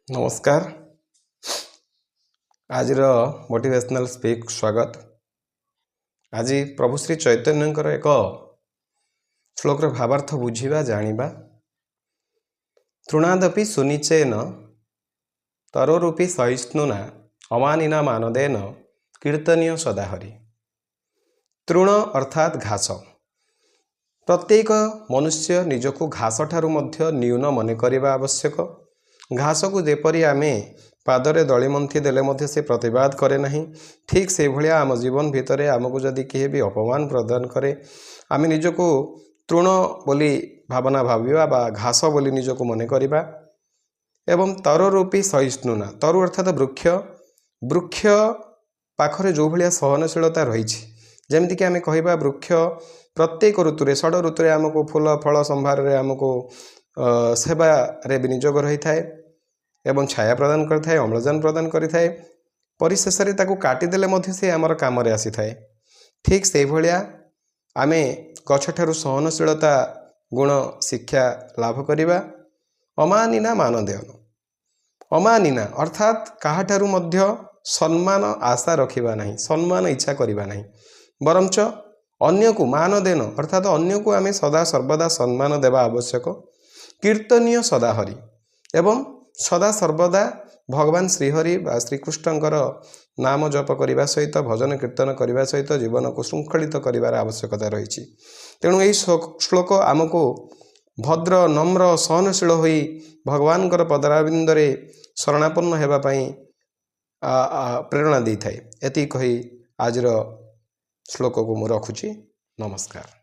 ନମସ୍କାର। ଆଜିର motivational speak ସ୍ୱାଗତ। ଆଜି ପ୍ରଭୁ ଶ୍ରୀ ଚୈତନ୍ୟଙ୍କର ଏକ ଶ୍ଲୋକର ଭାବାର୍ଥ ବୁଝିବା, ଜାଣିବା। ତୃଣାଦପି ସୁନୀଚେନ ତରୋରପି ସହିଷ୍ଣୁନା ଅମାନିନା ମାନଦେନ କୀର୍ତ୍ତନୀୟ ସଦାହରି। ତୃଣ ଅର୍ଥାତ୍ ଘାସ। ପ୍ରତ୍ୟେକ ମନୁଷ୍ୟ ନିଜକୁ ଘାସଠାରୁ ମଧ୍ୟ ନ୍ୟୁନ ମନେ କରିବା ଆବଶ୍ୟକ। ଘାସକୁ ଯେପରି ଆମେ ପାଦରେ ଦଳି ମନ୍ଥି ଦେଲେ ମଧ୍ୟ ସେ ପ୍ରତିବାଦ କରେ ନାହିଁ, ଠିକ୍ ସେଇଭଳିଆ ଆମ ଜୀବନ ଭିତରେ ଆମକୁ ଯଦି କିଏ ବି ଅପମାନ ପ୍ରଦାନ କରେ, ଆମେ ନିଜକୁ ତୃଣ ବୋଲି ଭାବନା ଭାବିବା ବା ଘାସ ବୋଲି ନିଜକୁ ମନେ କରିବା। ଏବଂ ତରୋରପି ସହିଷ୍ଣୁନା, ତରୁ ଅର୍ଥାତ୍ ବୃକ୍ଷ। ବୃକ୍ଷ ପାଖରେ ଯେଉଁଭଳିଆ ସହନଶୀଳତା ରହିଛି, ଯେମିତିକି ଆମେ କହିବା ବୃକ୍ଷ ପ୍ରତ୍ୟେକ ଋତୁରେ, ଷଡ଼ ଋତୁରେ ଆମକୁ ଫୁଲ ଫଳ ସମ୍ଭାରରେ ଆମକୁ ସେବାରେ ବିନିଯୋଗ ରହିଥାଏ ଏବଂ ଛାୟା ପ୍ରଦାନ କରିଥାଏ, ଅମ୍ଳଜାନ ପ୍ରଦାନ କରିଥାଏ। ପରିଶେଷରେ ତାକୁ କାଟିଦେଲେ ମଧ୍ୟ ସେ ଆମର କାମରେ ଆସିଥାଏ। ଠିକ୍ ସେଇଭଳିଆ ଆମେ ଗଛଠାରୁ ସହନଶୀଳତା ଗୁଣ ଶିକ୍ଷା ଲାଭ କରିବା। ଅମାନିନା ମାନଦେନ, ଅମାନିନା ଅର୍ଥାତ୍ କାହାଠାରୁ ମଧ୍ୟ ସମ୍ମାନ ଆଶା ରଖିବା ନାହିଁ, ସମ୍ମାନ ଇଚ୍ଛା କରିବା ନାହିଁ, ବରଞ୍ଚ ଅନ୍ୟକୁ ମାନ ଦେନ ଅର୍ଥାତ୍ ଅନ୍ୟକୁ ଆମେ ସଦା ସର୍ବଦା ସମ୍ମାନ ଦେବା ଆବଶ୍ୟକ। କୀର୍ତ୍ତନୀୟ ସଦାହରି, ଏବଂ ସଦା ସର୍ବଦା ଭଗବାନ ଶ୍ରୀହରି ବା ଶ୍ରୀକୃଷ୍ଣଙ୍କର ନାମ ଜପ କରିବା ସହିତ, ଭଜନ କୀର୍ତ୍ତନ କରିବା ସହିତ ଜୀବନକୁ ଶୃଙ୍ଖଳିତ କରିବାର ଆବଶ୍ୟକତା ରହିଛି। ତେଣୁ ଏହି ଶ୍ଲୋକ ଆମକୁ ଭଦ୍ର, ନମ୍ର, ସହନଶୀଳ ହୋଇ ଭଗବାନଙ୍କର ପଦାରବିନ୍ଦରେ ଶରଣାପନ୍ନ ହେବା ପାଇଁ ପ୍ରେରଣା ଦେଇଥାଏ। ଏତିକି କହି ଆଜିର ଶ୍ଲୋକକୁ ମୁଁ ରଖୁଛି। ନମସ୍କାର।